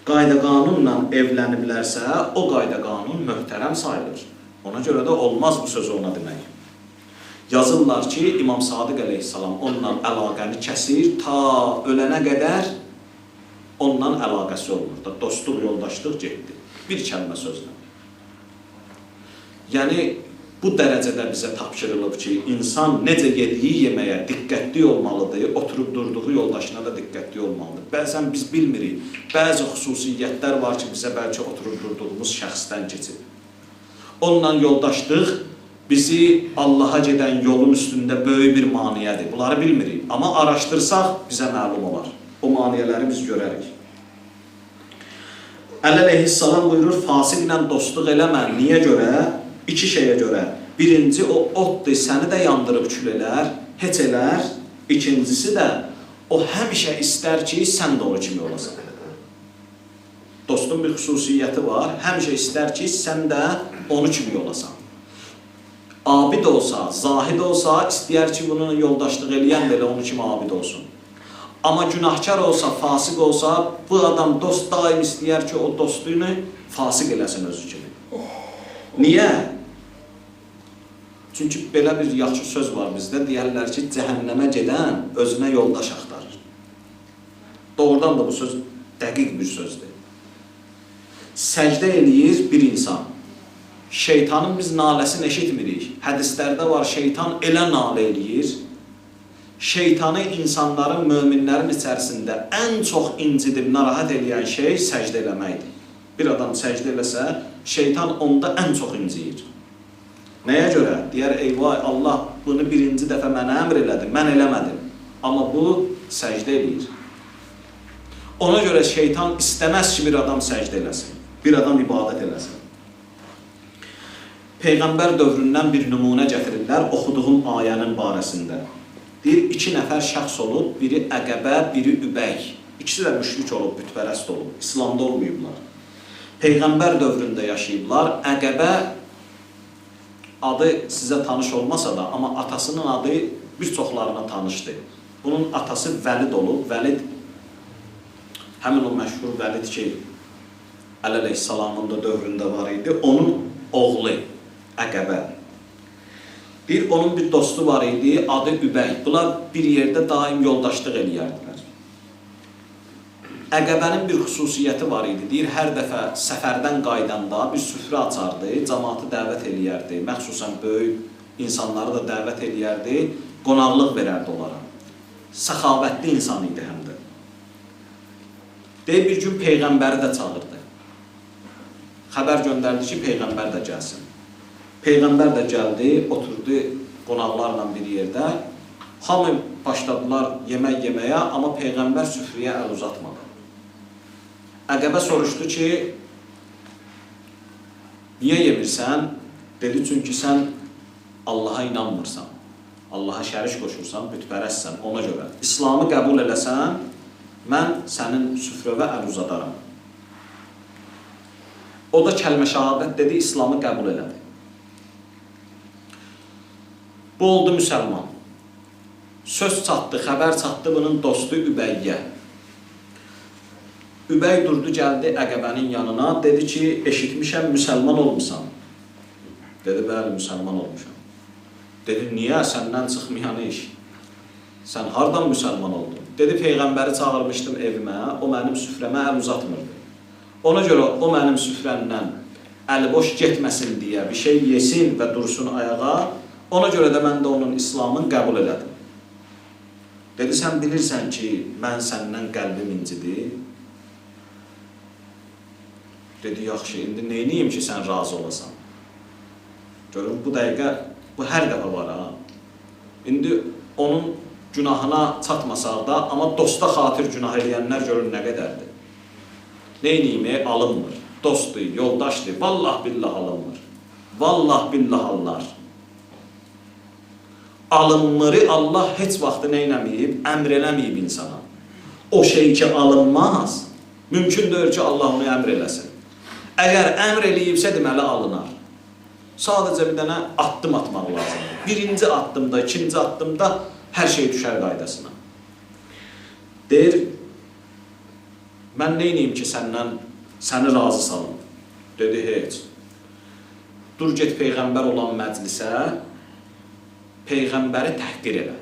S1: qayda qanunla evləniblərsə, o qayda qanun möhtərəm sayılır. Ona görə də olmaz bu sözü ona demək. Yazırlar ki, İmam Sadiq əleyhissalam onunla əlaqəni kəsir, ta ölənə qədər ondan əlaqəsi olmur. Dostluq, yoldaşlıq getdi. Bir kəlmə sözlə. Yəni, Bu dərəcədə bizə tapşırılıb ki, insan necə yediyi yeməyə diqqətli olmalıdır, oturub durduğu yoldaşına da diqqətli olmalıdır. Bəzən biz bilmirik, bəzi xüsusiyyətlər var ki, bizə bəlkə oturub durduğumuz şəxsdən keçib. Onunla yoldaşlıq bizi Allaha gedən yolun üstündə böyük bir maniyədir. Bunları bilmirik, amma araşdırsaq bizə məlum olar. O maniyələri biz görərik. Əli əleyhissalam buyurur, fasiqlə dostluq eləmə. Niyə görə? İki şeyə görə. Birinci, o oddur, səni də yandırıb kül elər, heç elər. İkincisi də, o həmişə istər ki, sən də o kimi olasan. Dostun bir xüsusiyyəti var, həmişə istər ki, sən də onu kimi olasan. Abid olsa, zahid olsa, istəyər ki, bunun yoldaşlıq eləyən belə onu kimi abid olsun. Amma günahkar olsa, fasıq olsa, bu adam dost daim istəyər ki, o dostluğunu fasıq eləsin özü kimi. Niyə? Çünki belə bir yaxşı söz var bizdə, deyərlər ki, cəhənnəmə gedən özünə yoldaş axtarır. Doğrudan da bu söz dəqiq bir sözdür. Səcdə eləyir bir insan. Şeytanın biz naləsini eşitmirik. Hədislərdə var, şeytan elə nalə eləyir. Şeytanı insanların, möminlərin içərisində ən çox incidib, narahat eləyən şey səcdə eləməkdir. Bir adam səcdə eləsə, şeytan onda ən çox inciyir. Nəyə görə? Deyər, eyvay, Allah bunu birinci dəfə mənə əmr elədi, mən eləmədim. Amma bu səcdə eləyir. Ona görə şeytan istəməz ki, bir adam səcdə eləsin, bir adam ibadət eləsin. Peyğəmbər dövründən bir nümunə gətirirlər oxuduğum ayənin barəsində. Deyir, iki nəfər şəxs olub, biri Əqəbə, biri Übəy. İkisi də müşrik olub, bütpərəst olub, İslamda olmayıblar. Peyğəmbər dövründə yaşayıblar. Əqəbə adı sizə tanış olmasa da, amma atasının adı bir çoxlarına tanışdır. Bunun atası Vəlid olub. Vəlid, həmin o məşhur Vəlid ki, Əli əleyhissalamın da dövründə var idi, onun oğlu Əqəbə. Bir, onun bir dostu var idi, adı Übəy. Bunlar bir yerdə daim yoldaşlıq eləyərdilər. Əqəbənin bir xüsusiyyəti var idi. Deyir, hər dəfə səfərdən qaydanda bir süfrə açardı, cəmaatı dəvət eləyərdi. Məxsusən böyük insanları da dəvət eləyərdi, qonaqlıq verərdi onlara. Səxavətli insan idi həm də. Deyir, bir gün Peyğəmbəri də çağırdı. Xəbər göndərdi ki, Peyğəmbər də gəlsin. Peyğəmbər də gəldi, oturdu qonaqlarla bir yerdə. Hamı başladılar yemək yeməyə, amma Peyğəmbər süfrəyə əl uzatmadı. Əqəbə soruşdu ki, niyə yemirsən? Dedi, çünki sən Allaha inanmırsan, Allaha şərik qoşursan, bütpərəstsən, ona görə. İslamı qəbul eləsən, mən sənin süfrəvə əl uzadaram. O da kəlmə şəhadət dedi, İslamı qəbul elədi. Bu oldu müsəlman. Söz çatdı, xəbər çatdı bunun dostu Übəyyə. Übəy durdu, gəldi Əqəbənin yanına, dedi ki, eşitmişəm, müsəlman olmusan. Dedi, bəli, müsəlman olmuşam. Dedi, niyə? Səndən çıxmayan iş. Sən hardan müsəlman oldun? Dedi, Peyğəmbəri çağırmışdım evimə, o mənim süfrəmə əl uzatmırdı. Ona görə o mənim süfrəmdən əli boş getməsin deyə bir şey yesin və dursun ayağa, ona görə də mən də onun İslamını qəbul elədim. Dedi, sən bilirsən ki, mən səndən qəlbim incidir. Dedi, yaxşı, indi neyniyim ki, sən razı olasan? Görün, bu dəqiqə, bu hər dəfə var ha. İndi onun günahına çatmasaq da, amma dosta xatir günah eləyənlər görün nə qədərdir. Neyniyim, alınmır. Dostdur, yoldaşdır, vallah billah alınmır. Vallah billah allar. Alınmırı Allah heç vaxtı neynəməyib, əmr eləməyib insana. O şey ki alınmaz, mümkün deyil ki, Allah onu əmr eləsin. Əgər əmr eləyibsə, deməli alınar. Sadəcə bir dənə addım atmaq lazımdır. Birinci addımda, ikinci addımda hər şey düşər qaydasına. Deyir, mən neyniyim ki, səni razı salım? Dedi, heç. Dur, get Peyğəmbər olan məclisə, Peyğəmbəri təhqir elə.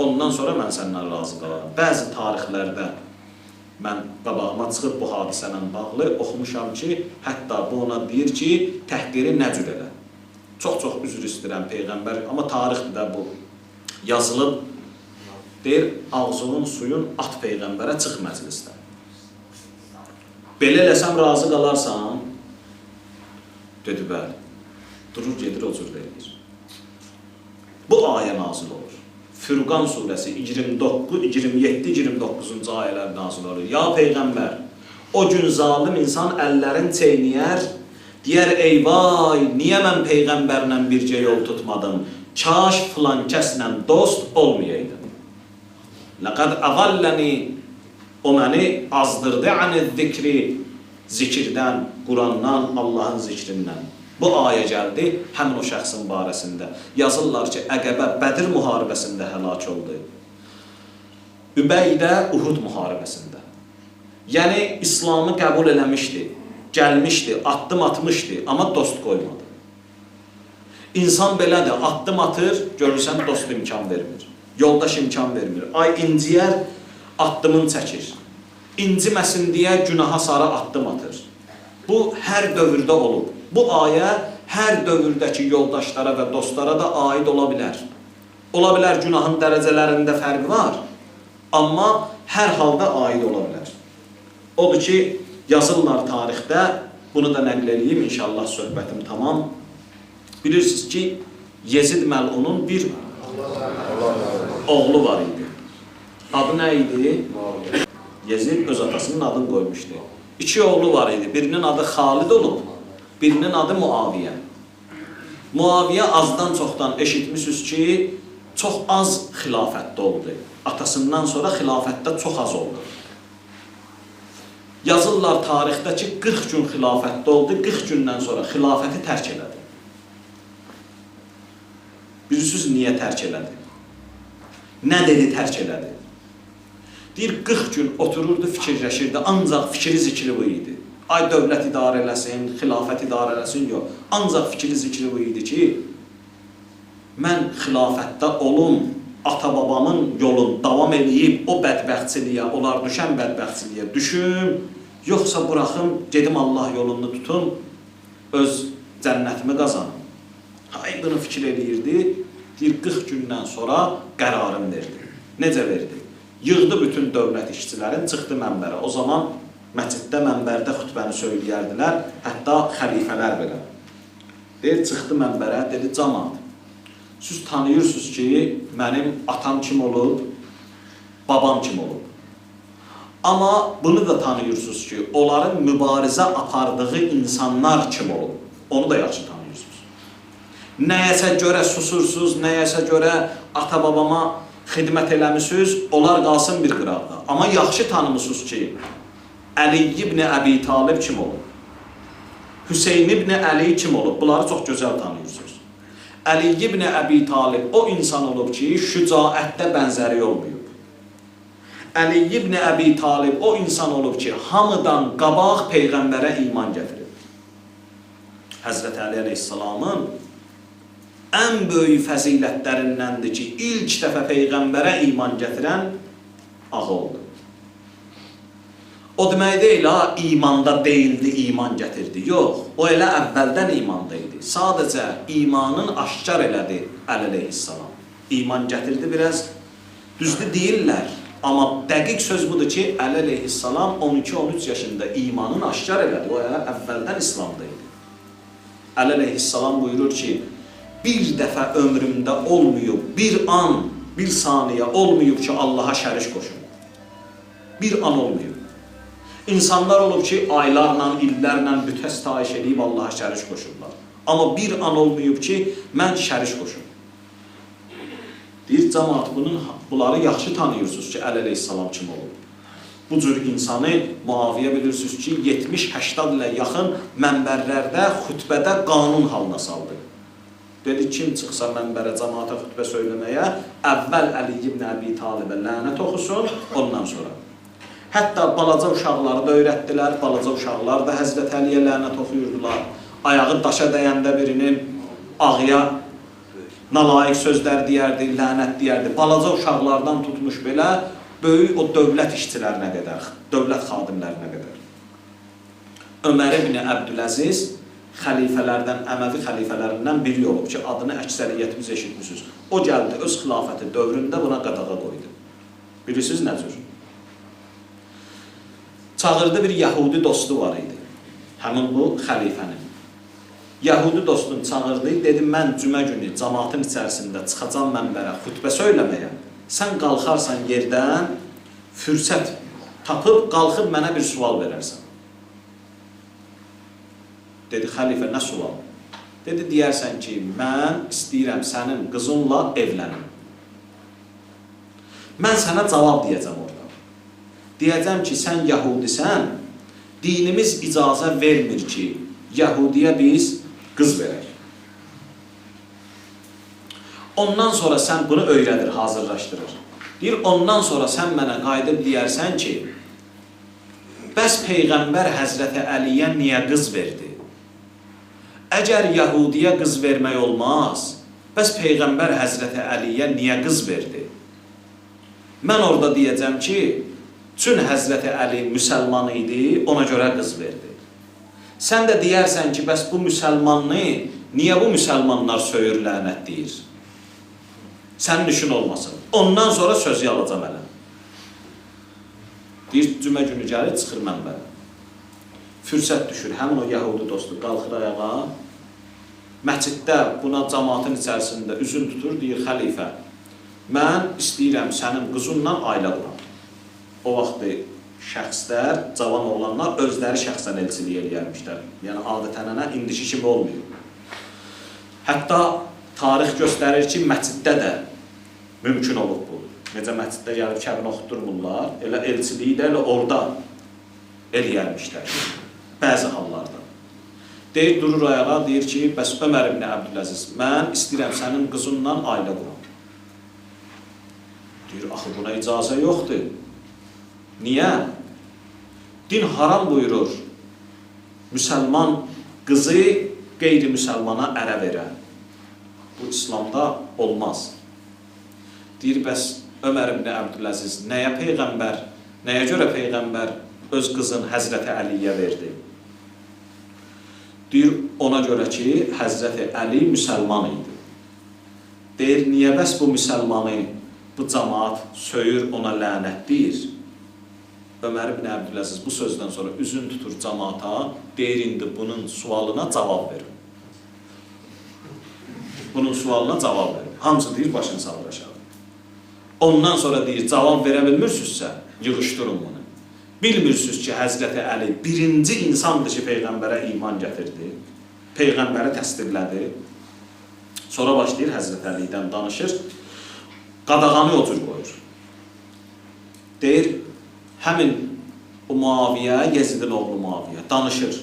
S1: Ondan sonra mən səndən razı qalaram. Bəzi tarixlərdə mən qabağıma çıxıb bu hadisələ bağlı oxumuşam ki, hətta bu ona deyir ki, təhqiri nə cür elə? Çox-çox üzr istəyirəm Peyğəmbər, amma tarixdir də bu. Yazılıb, deyir, ağzının suyun at Peyğəmbərə, çıx məclisdən. Belə eləsəm razı qalarsan? Dedi, bəli. Durur, gedir, o cür eləyir. Bu ayə nazil olur. Fürqan surəsi 29, 27, 29-cu ayələr nazil olur. Ya Peyğəmbər, o gün zalim insan əllərin çeynəyər, deyər, eyvay, niyə mən Peyğəmbərlə bircə yol tutmadım? Kaş filan kəslə dost olmayaydım. Ləqəd əvəlləni, o məni azdırdı aniz-zikri, zikirdən, Qurandan, Allahın zikrindən. Bu ayə gəldi həmin o şəxsin barəsində. Yazırlar ki, Əqəbə Bədir müharibəsində həlak oldu. Übəy də Uhud müharibəsində. Yəni, İslamı qəbul eləmişdi, gəlmişdi, addım atmışdı, amma dost qoymadı. İnsan belədir, addım atır, görürsən dost imkan vermir, yoldaş imkan vermir. Ay inciyər, addımın çəkir. İnciməsin deyə günaha sarı addım atır. Bu, hər dövrdə olub. Bu ayə hər dövrdəki yoldaşlara və dostlara da aid ola bilər. Ola bilər günahın dərəcələrində fərqi var, amma hər halda aid ola bilər. Odur ki, yazırlar tarixdə, bunu da nəql eləyim, inşallah söhbətim tamam. Bilirsiniz ki, Yezid məlunun bir oğlu var idi. Adı nə idi? Yezid öz atasının adını qoymuşdu. İki oğlu var idi. Birinin adı Xalid olub, birinin adı Muaviyə. Muaviyə azdan çoxdan eşitmişsiniz ki, çox az xilafətdə oldu. Atasından sonra xilafətdə çox az oldu. Yazırlar tarixdə ki, 40 gün xilafətdə oldu, 40 gündən sonra xilafəti tərk elədi. Bilirsiniz, niyə tərk elədi? Nə dedi tərk elədi? Deyir, 40 gün otururdu, fikirləşirdi, ancaq fikri zikri bu idi. Ay, dövlət idarə eləsin, xilafət idarə eləsin, yox. Ancaq fikri zikri bu idi ki, mən xilafətdə olum, ata-babamın yolunu davam eləyib, o bədbəxtçiliyə, onlar düşən bədbəxtçiliyə düşüm, yoxsa buraxım, gedim Allah yolunu tutum, öz cənnətimi qazanım. Ay, bunu fikir eləyirdi, deyir, 40 gündən sonra qərarını verdi. Necə verdi? Yığdı bütün dövlət işçilərin, çıxdı mənbərə. O zaman məsciddə, mənbərdə xütbəni söyləyərdilər, hətta xəlifələr belə. Deyir, çıxdı mənbərə, dedi, camaat, siz tanıyırsınız ki, mənim atam kim olub, babam kim olub. Amma bunu da tanıyırsınız ki, onların mübarizə apardığı insanlar kim olub, onu da yaxşı tanıyırsınız. Nəyəsə görə susursunuz, nəyəsə görə ata-babama xidmət eləmişsiniz, onlar qalsın bir qıraqda. Amma yaxşı tanımısınız ki, Əli ibn Əbi Talib kim olub? Hüseyn ibn Əli kim olub? Bunları çox gözəl tanıyırsınız. Əli ibn Əbi Talib o insan olub ki, şücaətdə bənzəri olmayıb. Əli ibn Əbi Talib o insan olub ki, hamıdan qabaq Peyğəmbərə iman gətirib. Həzrət Əli əleyhissalamın ən böyük fəzilətlərindəndir ki, ilk dəfə Peyğəmbərə iman gətirən ağa oldu. O demək deyil, ha, imanda deyildi, iman gətirdi. Yox, o elə əvvəldən imanda idi. Sadəcə imanın aşkar elədi Əli əleyhissalam. İman gətirdi biraz, düzdür deyirlər. Amma dəqiq söz budur ki, Əli əleyhissalam 12-13 yaşında imanın aşkar elədi. O elə əvvəldən İslamda idi. Əli əleyhissalam buyurur ki, bir dəfə ömrümdə olmayıb, bir an, bir saniyə olmayıb ki, Allaha şərik qoşum. Bir an olmayıb. İnsanlar olub ki, aylarla, illərlə bütə sitayiş eləyib Allaha şərik qoşurlar. Amma bir an olmayıb ki, mən şərik qoşum. Deyir, cəmaat, bunları yaxşı tanıyırsınız ki, Əli əleyhissalam kim olub. Bu cür insanı Muaviyə bilirsiniz ki, 70-80 ilə yaxın mənbərlərdə, xütbədə qanun halına saldı. Dedi, kim çıxsa mənbərə cəmaata xütbə söyləməyə, əvvəl Əli ibn Əbi Talibə lənət oxusun, ondan sonra. Hətta balaca uşaqları da öyrətdilər, balaca uşaqlar da Həzrət Əliyə lənət oxuyurdular. Ayağı daşa dəyəndə birinin ağıya nalayiq sözlər deyərdi, lənət deyərdi. Balaca uşaqlardan tutmuş belə, böyük o dövlət işçilərinə qədər, dövlət xadimlərinə qədər. Ömər ibn Əbdüləziz xəlifələrdən, Əməvi xəlifələrindən biri olub ki, adını əksəriyyətimiz eşitmişsiniz. O gəldi öz xilafəti dövründə buna qadağa qoydu. Bilirsiniz nə cür? Çağırdı, bir Yəhudi dostu var idi. Həmin bu xəlifənin. Yəhudi dostunu çağırdı, dedi, mən cümə günü cəmaatın içərisində çıxacam mənbərə xütbə söyləməyə. Sən qalxarsan yerdən, fürsət tapıb, qalxıb mənə bir sual verərsən. Dedi, xəlifə, nə sual? Dedi, deyərsən ki, mən istəyirəm sənin qızınla evlənim. Mən sənə cavab deyəcəm orada. Deyəcəm ki, sən Yəhudisən, dinimiz icazə vermir ki, Yəhudiyə biz qız verək. Ondan sonra sən bunu öyrədir, hazırlaşdırır. Deyir, ondan sonra sən mənə qayıdıb deyərsən ki, bəs Peyğəmbər Həzrəti Əliyə niyə qız verdi? Əgər Yəhudiyə qız vermək olmaz, bəs Peyğəmbər Həzrəti Əliyə niyə qız verdi? Mən orada deyəcəm ki, çün Həzrəti Əli müsəlman idi, ona görə qız verdi. Sən də deyərsən ki, bəs bu müsəlmanını niyə bu müsəlmanlar söyür, lənət deyir? Sənin işin olmasın. Ondan sonra sözü alacam hələ. Deyir, cümə günü gəlir, çıxır mənbərə. Fürsət düşür, həmin o Yəhudi dostu qalxır ayağa. Məsciddə buna cəmaatın içərisində üzün tutur, deyir, xəlifə, mən istəyirəm sənin qızınla ailə quram. O vaxtı şəxslər, cavan oğlanlar özləri şəxsən elçilik eləyərmişlər. Yəni, adətənənə indiki kimi olmuyor. Hətta tarix göstərir ki, məsciddə də mümkün olub bu. Necə məsciddə gəlib kəbin oxutdurmurlar, elə elçiliyi də elə orada eləyərmişlər. Bəzi hallarda. Deyir, durur ayağa, deyir ki, bəs Ömər ibn Əbdüləziz, mən istəyirəm sənin qızınla ailə quram. Deyir, axı buna icazə yoxdur. Niyə? Din haram buyurur. Müsəlman qızı qeyri-müsəlmana ərə verə. Bu, İslamda olmaz. Deyir, bəs Ömər ibn Əbdüləziz, nəyə Peyğəmbər, nəyə görə Peyğəmbər öz qızın Həzrəti Əliyə verdi? Deyir, ona görə ki, Həzrəti Əli müsəlman idi. Deyir, niyə bəs bu müsəlmanı, bu cəmaat söyür, ona lənət deyir? Ömər ibn Əbdüləziz bu sözdən sonra üzün tutur cəmaata, deyir, indi bunun sualına cavab verin. Bunun sualına cavab verin. Hamısı deyir, başını salır aşağı. Ondan sonra deyir, cavab verə bilmirsünüzsə, yığışdırın bunu. Bilmirsiniz ki, Həzrəti Əli birinci insandır ki, Peyğəmbərə iman gətirdi, Peyğəmbəri təsdiqlədi. Sonra başlayır Həzrəti Əlidən danışır, qadağanı o cür qoyur. Deyir, həmin o Muaviyə, Yezidin oğlu Muaviyə danışır.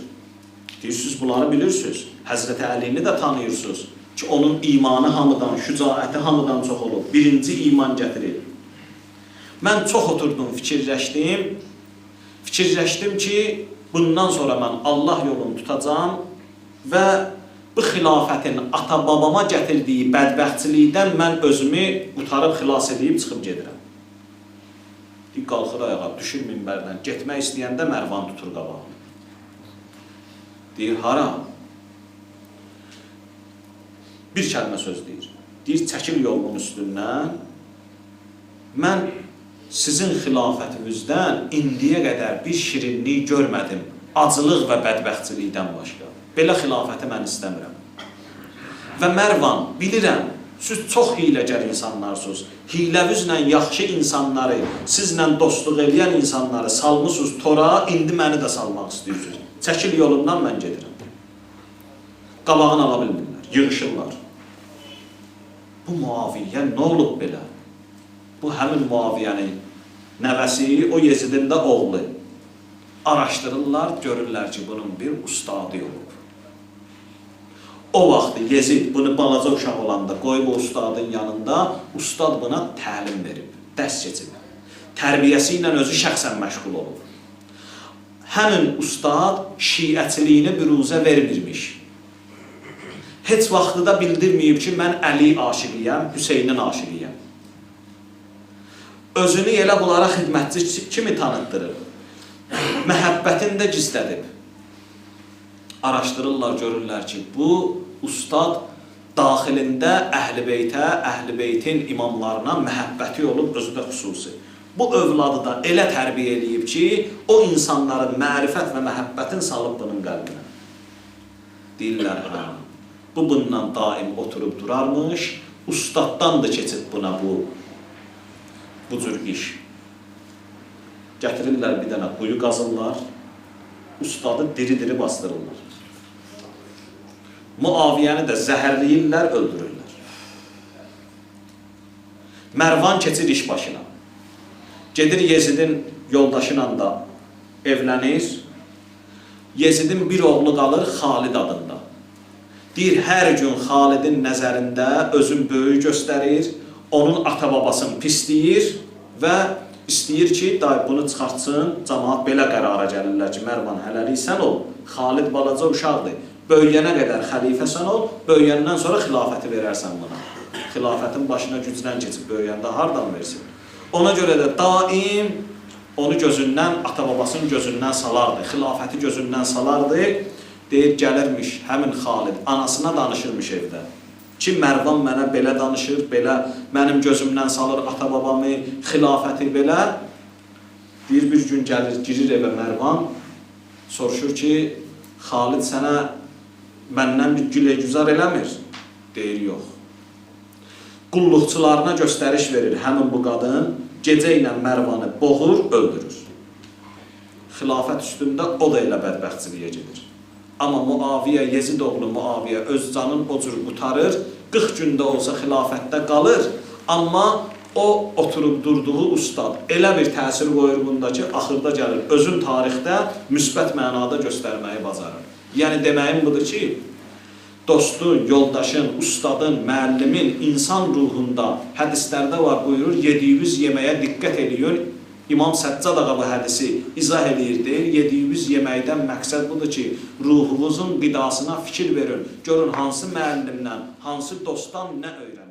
S1: Deyir, siz bunları bilirsiniz, Həzrəti Əlini də tanıyırsınız ki, onun imanı hamıdan, şücaəti hamıdan çox olub, birinci iman gətirir. Mən çox oturdum, fikirləşdim. Fikirləşdim ki, bundan sonra mən Allah yolunu tutacam və bu xilafətin ata-babama gətirdiyi bədbəxtçilikdən mən özümü qutarıb, xilas edib çıxıb gedirəm. Deyir, qalxır ayağa, düşür minbərdən, getmək istəyəndə Mərvan tutur qabağını. Deyir, hara? Bir kəlmə söz deyir. Deyir, çəkil yolumun üstündən, mən sizin xilafətinizdən indiyə qədər bir şirinlik görmədim, acılıq və bədbəxtçilikdən başqa. Belə xilafəti mən istəmirəm. Və Mərvan, bilirəm, siz çox hiləgər insanlarsınız. Hiləvizlə yaxşı insanları, sizlə dostluq eləyən insanları salmısınız tora, indi məni də salmaq istəyirsiniz. Çəkil yolundan mən gedirəm. Qabağını ala bilmirlər, yığışırlar. Bu Muaviyə nə olub belə? Bu həmin Muaviyənin nəvəsi, o Yezidin də oğlu. Araşdırırlar, görürlər ki, bunun bir ustadı olub. O vaxt Yezid bunu balaca uşaq olanda qoyub o ustadın yanında, ustad buna təlim verib, dərs keçib. Tərbiyəsi ilə özü şəxsən məşğul olub. Həmin ustad şiəçiliyini büruzə vermirmiş. Heç vaxtı da bildirməyib ki, mən Əli aşiqiyəm, Hüseynin aşiqiyəm. Özünü elə bunlara xidmətçi kimi tanıtdırıb. Məhəbbətini də gizlədib. Araşdırırlar, görürlər ki, bu ustad daxilində Əhl-i Beytə, Əhl-i Beytin imamlarına məhəbbəti olub, özü də xüsusi. Bu övladı da elə tərbiyə eləyib ki, o insanların mərifət və məhəbbətin salıb bunun qəlbinə. Deyirlər, hə, bu bundan daim oturub durarmış, ustaddan da keçib buna bu cür iş. Gətirirlər bir dənə quyu qazırlar, ustadı diri-diri bastırırlar. Muaviyəni də zəhərləyirlər, öldürürlər. Mərvan keçir iş başına. Gedir Yezidin yoldaşı ilə da evlənir. Yezidin bir oğlu qalır Xalid adında. Deyir, hər gün Xalidin nəzərində özün böyük göstərir, onun ata-babasını pisləyir və istəyir ki, day bunu çıxartsın, cəmaat belə qərara gəlirlər ki, Mərvan hələlik sən ol, Xalid balaca uşaqdır. Böyüyənə qədər xəlifə sən ol, böyüyəndən sonra xilafəti verərsən buna. Xilafətin başına güclə keçib böyüyəndə hardan versin? Ona görə də daim onu gözündən, ata-babasının gözündən salardı, xilafəti gözündən salardı. Deyir, gəlirmiş həmin Xalid, anasına danışırmış evdə. Ki, Mərvan mənə belə danışır, belə mənim gözümdən salır ata-babamı, xilafəti belə. Deyir, bir gün gəlir, girir evə Mərvan, soruşur ki, Xalid sənə məndən bir gülə-güzar eləmir? Deyir, yox. Qulluqçularına göstəriş verir həmin bu qadın, gecə ilə Mərvanı boğur, öldürür. Xilafət üstündə o da elə bədbəxtçiliyə gedir. Amma Muaviyə, Yezid oğlu Muaviyə öz canın o cür qurtarır, 40 gündə olsa xilafətdə qalır, amma o oturub durduğu ustad elə bir təsir qoyur bunda ki, axırda gəlir, özün tarixdə müsbət mənada göstərməyi bacarır. Yəni deməyim budur ki, dostun, yoldaşın, ustadın, müəllimin insan ruhunda hədislərdə var buyurur, yediyiniz yeməyə diqqət eləyin. İmam Səccad ağa bu hədisi izah eləyir, deyir, yediyiniz yeməkdən məqsəd budur ki, ruhunuzun qidasına fikir verin, görün hansı müəllimdən, hansı dostdan nə öyrənir.